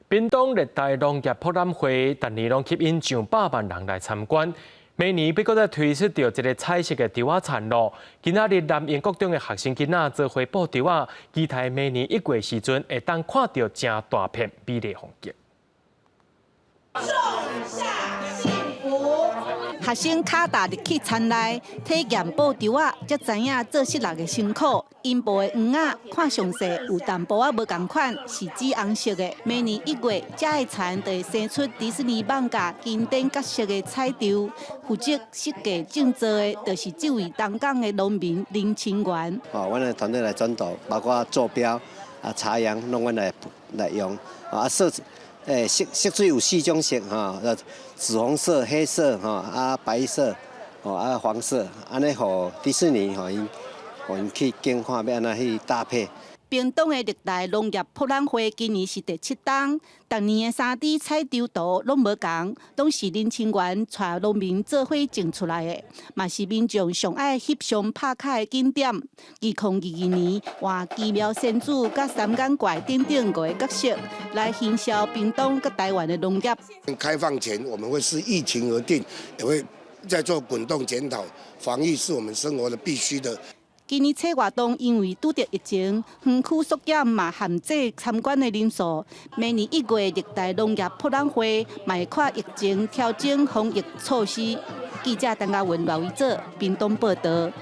屏東熱帶農業博覽會，逐年攏吸引上百萬人來參觀。明年欲閣再推出著一个彩色的稻仔田路。今仔日南榮國中的學生囡仔做伙布稻仔，期待明年1月時陣會當看著誠大片美麗風景。種下幸福。學生跤踏入去田內體驗布稻仔，才知影做室內的辛苦。𪜶布的黃仔看詳細有淡薄仔無仝款，是紫紅色的。明年1月，遮的田就會生出迪士尼網咖經典角色的彩稻。負責設計種作的，就是這位東港的農民林清源。哦，阮的團隊來轉導，包括坐標啊、插秧，攏阮來來用。啊，色，色色水有四種色吼，紫紅色、黑色吼，啊白色，吼啊黃色，按呢予迪士尼予𪜶，予𪜶去揀看欲按怎去搭配。屏東的熱帶農業博覽會今年是第七冬，逐年的3D 彩稻圖攏無仝，攏是林清源帶農民做伙種出來的，嘛是民眾上愛翕相拍卡的景點。2022年換奇妙仙子佮三眼怪等等五个角色來行銷屏東佮台灣的農業。開放前我們會視疫情而定，也會再做滾動檢討。防疫是我們生活的必須的。今年這活動因為拄著疫情，園區縮減嘛限制參觀的人數。明年1月熱帶農業博覽會嘛會看疫情調整防疫措施。記者陳嘉文、羅維哲屏東報導。